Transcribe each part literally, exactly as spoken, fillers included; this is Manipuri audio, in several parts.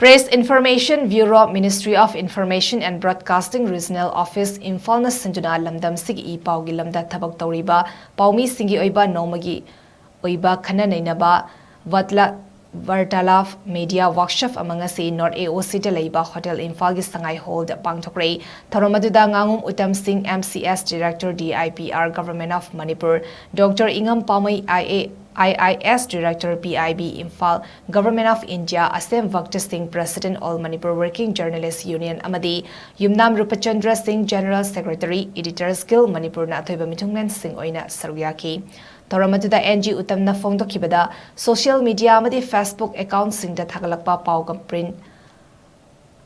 Press Information Bureau, Ministry of Information and Broadcasting Regional Office, ꯏꯝꯐꯥꯜꯅ ꯁꯤꯟꯗꯨꯅ ꯂꯝꯗꯝꯁꯤꯒꯤ ꯏ ꯄꯥꯎꯒꯤ ꯂꯝꯗ ꯊꯕꯛ ꯇꯧꯔꯤꯕ ꯄꯥꯎꯃꯤꯁꯤꯡꯒꯤ ꯑꯣꯏꯕ ꯅꯣꯡꯃꯒꯤ ꯑꯣꯏꯕ ꯈꯟꯅ ꯅꯩꯅꯕ ꯋꯥꯇꯂꯥ ꯋꯥꯔꯇꯥꯂꯥꯞ ꯃꯦꯗꯤꯌꯥ ꯋꯥꯔꯛꯁꯣꯞ ꯑꯃ ꯉꯁꯤ ꯅꯣꯔꯠ ꯑꯦ ꯑꯣ ꯁꯤꯗ ꯂꯩꯕ ꯍꯣꯇꯦꯜ ꯏꯝꯐꯥꯜꯒꯤ ꯁꯉꯥꯏ ꯍꯣꯜꯗ ꯄꯥꯡꯊꯣꯛꯈ꯭ꯔꯦ꯫ ꯊꯧꯔꯝ ꯑꯗꯨꯗ ꯉꯥꯉꯣꯝ ꯎꯇꯝ ꯁꯤꯡ, M C S Director, D I P R, Government of Manipur, doctor ꯏꯉꯝ Pamei, I A, I I S Director, P I B, Imphal, Government of India, Ashem Bhakta Singh, President, All Manipur Working Journalist Union, ꯑꯃꯗꯤ ꯌꯨꯝꯅꯥꯝ ꯔꯨꯄꯆꯟꯗ꯭ꯔ ꯁꯤꯡ, General Secretary, Editors Guild, ꯃꯅꯤꯄꯨꯔꯅ ꯑꯊꯣꯏꯕ ꯃꯤꯊꯨꯡꯂꯦꯟꯁꯤꯡ ꯑꯣꯏꯅ ꯁꯔꯨꯛ ꯌꯥꯈꯤ꯫ ꯊꯧꯔꯝ ꯑꯗꯨꯗ N G ꯎꯇꯝꯅ ꯐꯣꯡꯗꯣꯛꯈꯤꯕꯗ, social media ꯑꯃꯗꯤ Facebook account ꯁꯤꯡꯗ ꯊꯥꯒꯠꯂꯛꯄ ꯄꯥꯎꯒ print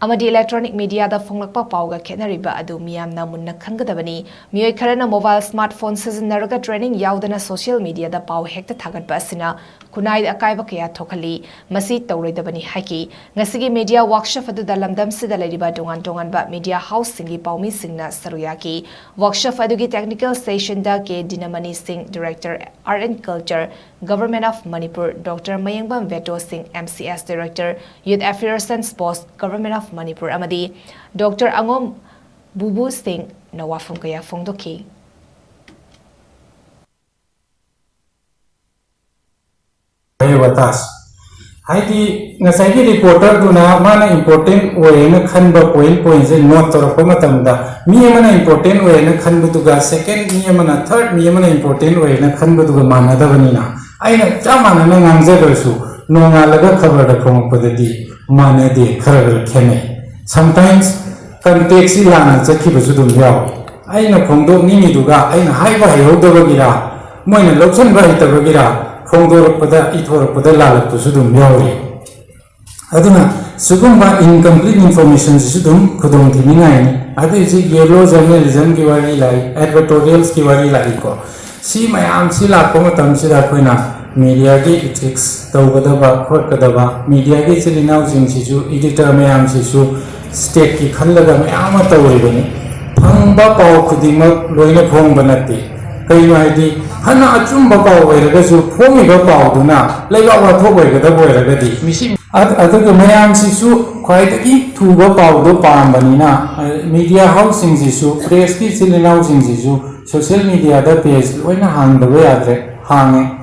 ꯑꯃꯗꯤ electronic media ꯗ ꯐꯣꯡꯂꯛꯄ ꯄꯥꯎꯒ ꯈꯦꯠꯅꯔꯤꯕ ꯑꯗꯨ ꯃꯤꯌꯥꯝꯅ ꯃꯨꯟꯅ ꯈꯪꯒꯗꯕꯅꯤ꯫ ꯃꯤꯑꯣꯏ ꯈꯔꯅ mobile, smartphone ꯁꯤꯖꯤꯟꯅꯔꯒ training ꯌꯥꯎꯗꯅ social media ꯗ ꯄꯥꯎ ꯍꯦꯛꯇ ꯊꯥꯒꯠꯄ ꯑꯁꯤꯅ ꯈꯨꯟꯅꯥꯏꯗ ꯑꯀꯥꯏꯕ ꯀꯌꯥ ꯊꯣꯛꯍꯜꯂꯤ꯫ ꯃꯁꯤ ꯇꯧꯔꯣꯏꯗꯕꯅꯤ ꯍꯥꯏꯈꯤ꯫ ꯉꯁꯤꯒꯤ media workshop ꯑꯗꯨꯗ ꯂꯝꯗꯝꯁꯤꯗ ꯂꯩꯔꯤꯕ ꯇꯣꯉꯥꯟ ꯇꯣꯉꯥꯟꯕ media house ꯁꯤꯡꯒꯤ ꯄꯥꯎꯃꯤꯁꯤꯡꯅ ꯁꯔꯨꯛ ꯌꯥꯈꯤ꯫ Workshop ꯑꯗꯨꯒꯤ technical session ꯗ K ꯗꯤꯅꯃꯅꯤ ꯁꯤꯡ, Director, Art and Culture, Government of Manipur, doctor Mayengbam Beto Singh, M C S Director, Youth Affairs and Sports, Government of Manipur, ꯑꯃꯗꯤ ꯗꯣꯛꯇꯔ ꯑꯉꯣꯝ ꯕꯨꯕꯨ ꯁꯤꯡꯅ ꯋꯥꯐꯝ ꯀꯌꯥ ꯐꯣꯡꯗꯣꯛꯈꯤ꯫ ꯍꯥꯏꯔꯤꯕ ꯇꯥꯁ ꯍꯥꯏꯗꯤ ꯉꯁꯥꯏꯒꯤ ꯔꯤꯄꯣꯔꯇꯔꯗꯨꯅ ꯃꯥꯅ ꯏꯝꯄꯣꯔꯇꯦꯟ ꯑꯣꯏꯌꯦꯅ ꯈꯟꯕ ꯄꯣꯏꯟ ꯄꯣꯏꯟꯁꯦ ꯅꯣꯠ ꯇꯧꯔꯛꯄ ꯃꯇꯝꯗ, ꯃꯤ ꯑꯃꯅ ꯏꯝꯄꯣꯔꯇꯦꯟ ꯑꯣꯏꯌꯦꯅ ꯈꯟꯕꯗꯨꯒ ꯁꯦꯀꯦꯟ ꯃꯤ ꯑꯃꯅ ꯊꯥꯔꯠ ꯃꯤ ꯑꯃꯅ ꯏꯝꯄꯣꯔꯇꯦꯟ ꯑꯣꯏꯌꯦꯅ ꯈꯟꯕꯗꯨꯒ ꯃꯥꯟꯅꯗꯕꯅꯤꯅ, ꯑꯩꯅ ꯆꯞ ꯃꯥꯟꯅꯅ ꯉꯥꯡꯖꯗ꯭ꯔꯁꯨ ꯅꯣꯡꯉꯥꯜꯂꯒ ꯈꯕꯔꯗ ꯐꯣꯡꯉꯛꯄꯗꯗꯤ ꯃꯥꯟꯅꯗꯦ, ꯈꯔ ꯈꯔ ꯈꯦꯠꯅꯩ꯫ ꯁꯝꯇꯥꯏꯝꯁ ꯀꯟꯇꯦꯛꯁꯁꯤ ꯂꯥꯟꯅ ꯆꯠꯈꯤꯕꯁꯨ ꯑꯗꯨꯝ ꯌꯥꯎꯏ꯫ ꯑꯩꯅ ꯐꯣꯡꯗꯣꯛꯅꯤꯡꯉꯤꯗꯨꯒ ꯑꯩꯅ ꯍꯥꯏꯕ ꯍꯩꯍꯧꯗꯕꯒꯤꯔ, ꯃꯣꯏꯅ ꯂꯧꯁꯤꯟꯕ ꯍꯩꯇꯕꯒꯤꯔ, ꯐꯣꯡꯗꯣꯔꯛꯄꯗ, ꯏꯊꯣꯔꯛꯄꯗ ꯂꯥꯜꯂꯛꯄꯁꯨ ꯑꯗꯨꯝ ꯌꯥꯎꯔꯤ꯫ ꯑꯗꯨꯅ ꯁꯤꯒꯨꯝꯕ ꯏꯟꯀꯝꯄ꯭ꯂꯤꯠ ꯏꯟꯐꯣꯔꯃꯦꯁꯟꯁꯤꯁꯨ ꯑꯗꯨꯝ ꯈꯨꯗꯣꯡꯊꯤꯅꯤꯡꯉꯥꯏꯅꯤ꯫ ꯑꯗꯨ ꯍꯧꯖꯤꯛ ꯌꯦꯜꯂꯣ ꯖꯔꯅꯦꯂꯤꯖꯝꯒꯤ ꯋꯥꯔꯤ ꯂꯥꯛꯏ, ꯑꯦꯗꯚꯔꯇꯣꯔꯤꯌꯦꯜꯁꯀꯤ ꯋꯥꯔꯤ ꯂꯥꯛꯏꯀꯣ꯫ ꯁꯤ ꯃꯌꯥꯝꯁꯤ ꯂꯥꯛꯄ ꯃꯇꯝꯁꯤꯗ ꯑꯩꯈꯣꯏꯅ ꯃꯦꯗꯤꯌꯥꯒꯤ ꯏꯊꯤꯛꯁ ꯇꯧꯒꯗꯕ ꯈꯣꯠꯀꯗꯕ, ꯃꯦꯗꯤꯌꯥꯒꯤ ꯏꯆꯤꯜ ꯏꯅꯥꯎꯁꯤꯡꯁꯤꯁꯨ, ꯏꯗꯤꯇꯔ ꯃꯌꯥꯝꯁꯤꯁꯨ ꯁ꯭ꯇꯦꯠꯀꯤ ꯈꯜꯂꯒ ꯃꯌꯥꯝ ꯑꯃ ꯇꯧꯔꯤꯕꯅꯤ꯫ ꯐꯪꯕ ꯄꯥꯎ ꯈꯨꯗꯤꯡꯃꯛ ꯂꯣꯏꯅ ꯐꯣꯡꯕ ꯅꯠꯇꯦ꯫ ꯀꯩꯒꯤꯅꯣ ꯍꯥꯏꯗꯤ, ꯐꯅ ꯑꯆꯨꯝꯕ ꯄꯥꯎ ꯑꯣꯏꯔꯒꯁꯨ, ꯐꯣꯡꯉꯤꯕ ꯄꯥꯎꯗꯨꯅ ꯂꯩꯕꯥꯛ ꯋꯥꯊꯣꯛ ꯑꯣꯏꯒꯗꯕ ꯑꯣꯏꯔꯒꯗꯤ, ꯃꯤꯁꯤ ꯑꯗꯨꯒ ꯃꯌꯥꯝꯁꯤꯁꯨ ꯈ꯭ꯋꯥꯏꯗꯒꯤ ꯊꯨꯕ ꯄꯥꯎꯗꯣ ꯄꯥꯝꯕꯅꯤꯅ, ꯃꯤꯗꯤꯌꯥ ꯍꯥꯎꯁꯁꯤꯡꯁꯤꯁꯨ, ꯄ꯭ꯔꯦꯁꯀꯤ ꯏꯆꯤꯜ ꯏꯅꯥꯎꯁꯤꯡꯁꯤꯁꯨ ꯁꯣꯁꯤꯌꯦꯜ ꯃꯤꯗꯤꯌꯥꯗ ꯄꯦꯖ ꯂꯣꯏꯅ ꯍꯥꯡꯗꯕ ꯌꯥꯗ꯭ꯔꯦ, ꯍꯥꯡꯉꯦ꯫